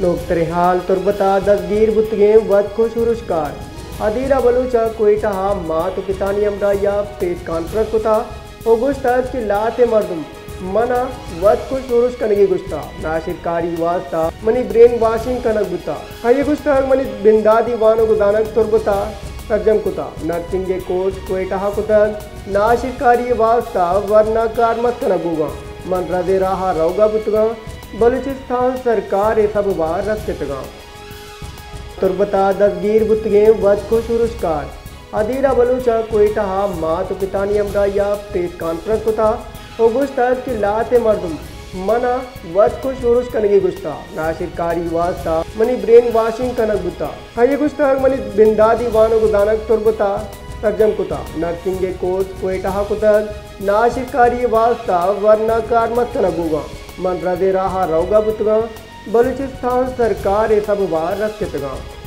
نوکتریں حال، تربت ءَ دزگیر بوتگیں وت کش ارشکار۔ ادیلہ بلوچ ءَ کوئٹہ ءَ مات ءُ پتانی ہمراہی ءَ پریس کانفرنس کتا ءُ گوشتگ کہ لہتیں مردم من ءَ وت کش ارش کنگی گوشتا، ناشرکاری واستا منی برین واشنگ کنگ بوتا۔ آئی ءَ گوشتگ منی بنداتی وانگ ءُ زانگ تربت ءَ سرجم کتا، نرسنگ ءِ کورس کوئٹہ ءَ کتگ، ناشرکاری واستا ورنا کارمرز کنگ بوگاں، من رزیں راہ ءَ روگا بوتگاں، بلوچستان سرکار ءِ سبب ءَ رسیتگاں۔ تربت ءَ دزگیر بوتگیں وت کش ارشکار۔ ادیلہ بلوچ ءَ کوئٹہ ءَ مات ءُ پتانی ہمراہی ءَ پریس کانفرنس کتا ءُ گوشتگ کہ لہتیں مردم من ءَ وت کش ارش کنگی گوشتا، ناشرکاری واستا منی برین واشنگ کنگ بوتا۔ آئی ءَ گوشتگ منی بنداتی وانگ ءُ زانگ تربت ءَ سرجم کتا، نرسنگ ءِ کورس کوئٹہ ءَ کتگ، ناشرکاری واستا ورنا کارمرز کنگ بوگاں، من رزیں راہ ءَ روگا بوتگاں، بلوچستان سرکار ءِ سبب ءَ رسیتگاں۔